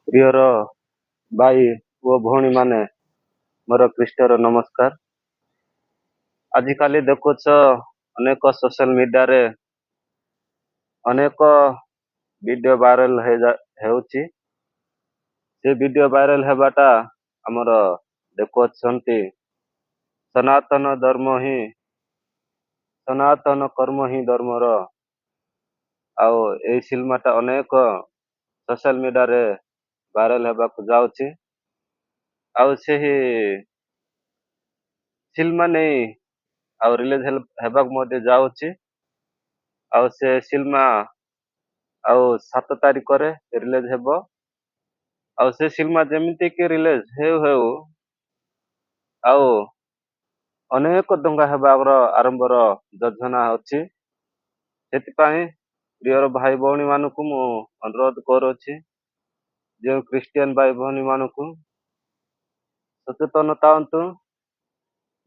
ପ୍ରିୟର ଭାଇ ଓ ଭଉଣୀମାନେ, ମୋର ଖ୍ରୀଷ୍ଟର ନମସ୍କାର। ଆଜିକାଲି ଦେଖୁଛ, ଅନେକ ସୋସିଆଲ ମିଡିଆରେ ଅନେକ ଭିଡ଼ିଓ ଭାଇରାଲ ହେଉଛି। ସେ ଭିଡ଼ିଓ ଭାଇରାଲ ହେବାଟା ଆମର ଦେଖୁଅଛନ୍ତି, ସନାତନ ଧର୍ମ ହିଁ, ସନାତନ କର୍ମ ହିଁ ଧର୍ମର। ଆଉ ଏଇ ସିନେମାଟା ଅନେକ ସୋସିଆଲ ମିଡିଆରେ ଭାଇରାଲ ହେବାକୁ ଯାଉଛି। ଆଉ ସେହି ସିନେମା ନେଇ ଆଉ ରିଲିଜ ହେବାକୁ ମଧ୍ୟ ଯାଉଛି। ଆଉ ସେ ସିନେମା ଆଉ 7 ତାରିଖରେ ରିଲିଜ ହେବ। ଆଉ ସେ ସିନେମା ଯେମିତିକି ରିଲିଜ ହେଉ ହେଉ ଆଉ ଅନେକ ଦଙ୍ଗା ହେବାର ଆରମ୍ଭର ଯୋଜନା ଅଛି। ସେଥିପାଇଁ ପ୍ରିୟର ଭାଇ ଭଉଣୀ ମାନଙ୍କୁ ମୁଁ ଅନୁରୋଧ କରୁଅଛି, ଯେଉଁ ଖ୍ରୀଷ୍ଟିଆନ ଭାଇ ଭଉଣୀ ମାନଙ୍କୁ, ସଚେତନ ଥାଆନ୍ତୁ,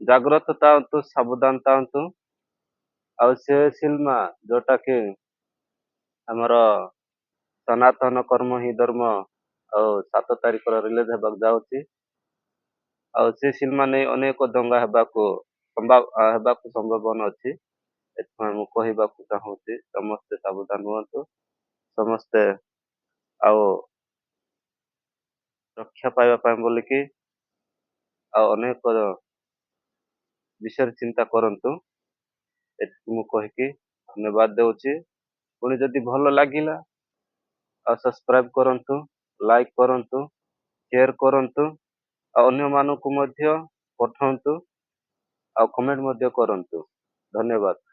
ଜାଗ୍ରତ ଥାଆନ୍ତୁ, ସାବଧାନ ଥାଆନ୍ତୁ। ଆଉ ସେ ସିନେମା ଯୋଉଟା କି ଆମର ସନାତନ କର୍ମ ହିଁ ଧର୍ମ, ଆଉ 7 ତାରିଖର ରିଲିଜ ହେବାକୁ ଯାଉଛି। ଆଉ ସେ ସିନେମା ନେଇ ଅନେକ ଦଙ୍ଗା ହେବାକୁ ସମ୍ଭାବନା ଅଛି। ଏଥିପାଇଁ ମୁଁ କହିବାକୁ ଚାହୁଁଛି, ସମସ୍ତେ ସାବଧାନ ହୁଅନ୍ତୁ, ସମସ୍ତେ ଆଉ ରକ୍ଷା ପାଇବା ପାଇଁ ବୋଲିକି ଆଉ ଅନେକ ବିଷୟରେ ଚିନ୍ତା କରନ୍ତୁ। ଏତିକି ମୁଁ କହିକି ଧନ୍ୟବାଦ ଦେଉଛି। ପୁଣି ଯଦି ଭଲ ଲାଗିଲା, ଆଉ ସବସ୍କ୍ରାଇବ କରନ୍ତୁ, ଲାଇକ୍ କରନ୍ତୁ, ସେୟାର କରନ୍ତୁ, ଆଉ ଅନ୍ୟମାନଙ୍କୁ ମଧ୍ୟ ପଠାନ୍ତୁ, ଆଉ କମେଣ୍ଟ ମଧ୍ୟ କରନ୍ତୁ। ଧନ୍ୟବାଦ।